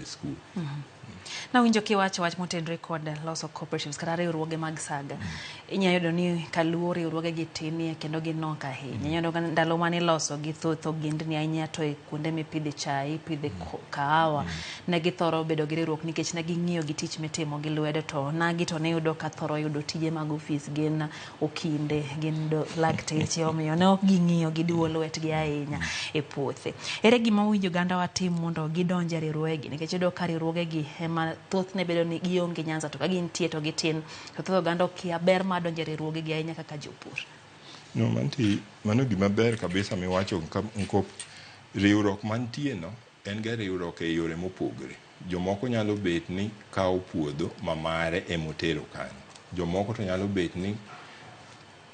skul. Nawinjo kiwacho wach motenore kod loso cooperatives kata riwruoge mag saga. Inyalo yudo ni kaluo riwruoge gi tinie kendo ginok ahinya. Inyalo yudo ka ndalo mane iloso gi thoth ogendni ahinya to e kuonde mipidhe chae, ipidhe kahawa, ne githoro bedo gi riwruok nikech ne ging'iyo gi tich mitimo gi lwedo to nagi to niyudo ka thoro yudo tije mag ofis gin okinde, gin lakteche omiyo ne ok ging'iyo giduwo lwetgi ahinya e puothe. Ere gima owinjo oganda watim mondo gidonj e riwruogegi nikech iyudo ka riwruogegi ema thothne bedo ni gionge Nyanza to ka gintie to gitin to thoth oganda okia ber mar donjo e riwruogegi ahinya kaka jopur. No, manti, mano gima ber kabisa miwacho nkop riwruok mantie no en ga riwruok e yore mopogre. Jomoko nyalo bet ni kawo puodho ma mare emotero kanyo. Jomoko to nyalo bet ni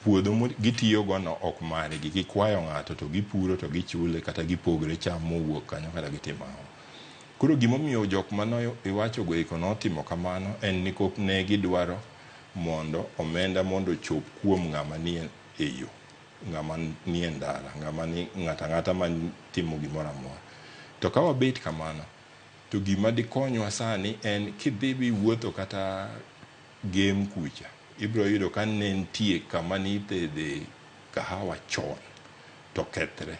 puodho gitiyo go no ok margi, gikwayo ng'ato to gipuro to gichule kata gipogre cham mowuok kanyo kata gitimo ang'o. Koro gimomiyo jok mane iwacho go eko notimo kamano en ni kop ne gidwaro mondo omenda mondo ochop kuom ng'ama nie e yo, ng'ama nie ndara, ng'ama ni ng'ata ang'ata matimo gimoro amora. To ka wabet kamano, to gima dikonywa sani en kidhi biwuotho kata Gem kucha, ibiro yudo ka ne nitie kama nithedhe kahawa chon to kethre.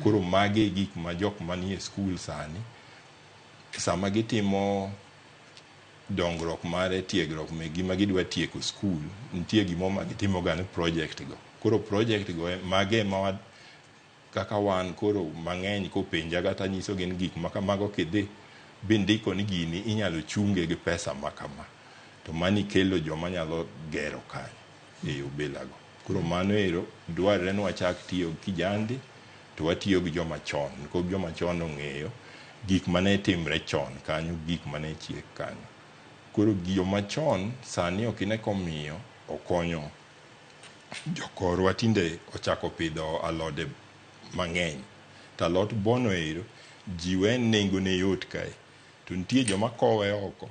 Koro magi e gik ma jok manie skul sani sama gitimo dongruok mare tiegruok megi ma gidwa tieko skul, nitie gimoro ma gitimo ga ni project go. Koro project go mage ema kaka wan koro mang'eny kopenjaga to anyisogi ni gik ma kamago kidhi bindiko ni gini inyalo chunge gi pesa ma kama to mani kelo joma nyalo gero kanyo e yo bilago. Koro mano ero dwarre ni wachak tiyo gi kijandi to watiyo gi joma chon nikop joma chon ong'eyo gik mane timre chon kanyo, gik mane chiek kanyo. Koro joma chon sani ok ine komiyo okonyo Jokorwa tinde ochako pidho alode mang'eny. To alot bono ero ji we nengo ne yot kae. To nitie joma kowe oko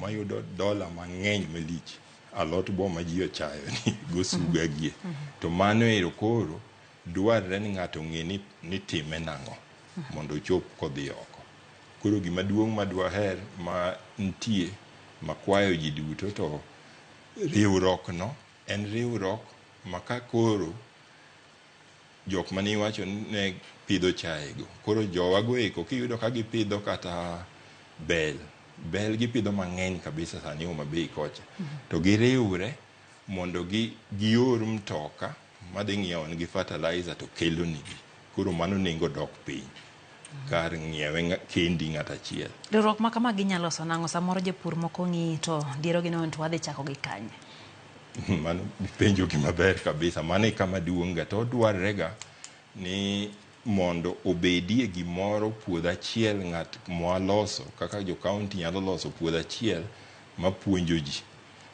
mayudo dola mang'eny malich. Alot bo ma ji ochayo ni gosuga gie. To mano ero koro dwarre ni ng'ato ong'e ni nitime nang'o mondo ochop kodhi oko. Koro gima duong' ma dwaher ma nitie makwayo ji duto to riwruok no en riwruok ma ka koro jok mane iwacho ni ne pidho chae go, koro jowago eko kiyudo ka gipidho kata bel, bel gipidho mang'eny kabisa sani Homa Bay kocha, to giriwre mondo gi gior mtoka madhi ng'iewo negi fertilizer to kelo nigi. Koro mano nengo dok piny kar ng'iewe kendi ng'at achiel. Riwruok ma kama ginyalo loso nang'o? Samoro jopur moko ng'iyi to dierogi ni to wadhi chako gi kanye? Mano penjo gima ber kabisa. Mano e kama duong' ga to dwarre ga ni mondo obedie gimoro puodho achiel ng'at mwaloso kaka jo county nyalo loso puodho achiel mapuonjo ji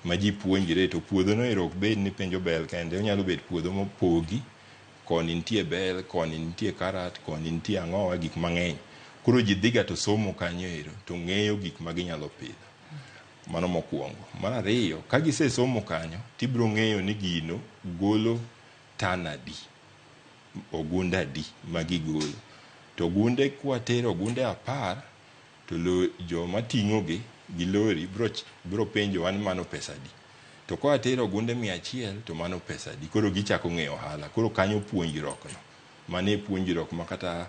ma ji puonjre to puodho no ero ok bed ni penjo bel kende onyalo bet puodho mopogi koni nitie bel, koni nitie karat, koni nitie ang'owa, gik mang'eny. Koro ji dhiga to somo kanyo ero to ng'eyo gik ma ginyalo pidho. Mano mokwongo. Mar ariyo, ka gisesomo kanyo, tibiro ng'eyo ni gino golo tan adi, ogunde adi ma gigolo. To ogunde kwatero ogunde 10, to lo, joma ting'ogi gi lori bro, bro penjowa ni mano pesa adi. To koa tero ogunde 100 to mano pesa adi? Koro gichako ng'eyo ohala. Koro kanyo puonjruok no. Mano e puonjruok ma kata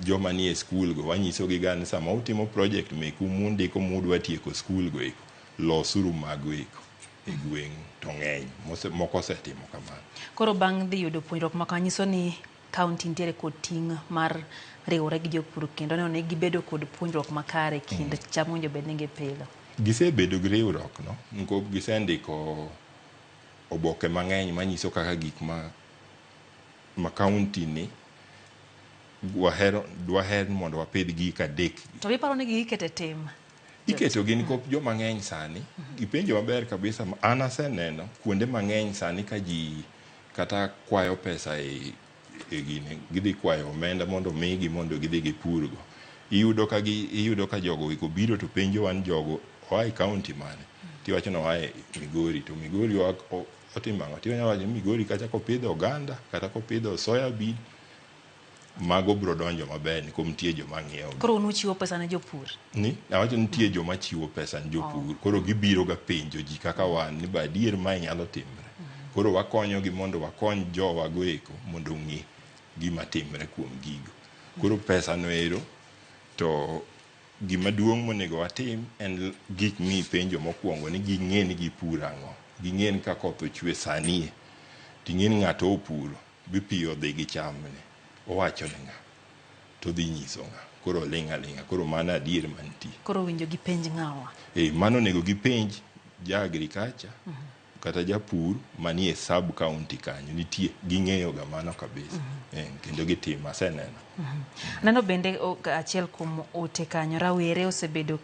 joma nie skul go wanyisogi ga ni sama utimo project meku mundiko mudwa tieko skul go eko, losuru mago eko e gweng'u to ng'eny. Moko osetimo kamano. Koro bang' dhi yudo puonjruok ma kama nyiso ni kaunti nitiere kod ting' mar riwore gi jopur kendo neno ni gibedo kod puonjruok makare kind cham mowinjo bed ni gipidho. Gisebedo gi riwruok no nikop gisendiko oboke mang'eny manyiso kaka gik ma ma kaunti ni wahero dwaher ni mondo wapidh gik adek gi. To iparo ni gigi iketo e tim? Iketo gi nikop joma ng'eny sani ipenjo maber kabisa an aseneno kuonde mang'eny sani ka ji kata kwayo pesa e e gini gidhi kwayo omenda mondo omigi mondo gidhi gipurgo. Iyudo ka gi iyudo ka jogo eko biro to penjowa ni jogo oa e kaunti mane? Tiwacho ni oa e Migori to Migori oa otimo ang'o? Tinyalo wacho ni Migori kacha kopidho oganda kata kopidho soya bean Mago biro donjo maber nikom nitie joma ng'iewo. Koro un uchiwo pesa ne jopur? Ni awacho nitie joma chiwo pesa ne jopur. Koro gibiro ga penjo ji kaka wan ni ba adier mae nyalo timre. Koro wakonyogi mondo wakony jowa go eko mondo ong'e gima timre kuom gigo. Koro pesa no ero to gima duong' monego watim en gik mipenjo mokwongo ni ging'e ni gipuro ang'o. Ging'e ni ka koth ochwe sani e, ting'e ni ng'ato opuro bi pi odhi gi chamne. Owacho ne ng'a? To odhi nyiso ng'a? Koro oling' aling'a. Koro mano adier mantie. Koro winjo gipenj ng'awa? E, mano onego gipenj ja agriculture kata japur manie sub county kanyo nitie ging'eyo ga mano kabisa. Kendo gitimo aseneno. Neno bende achiel kuom ote kanyo rawere osebedo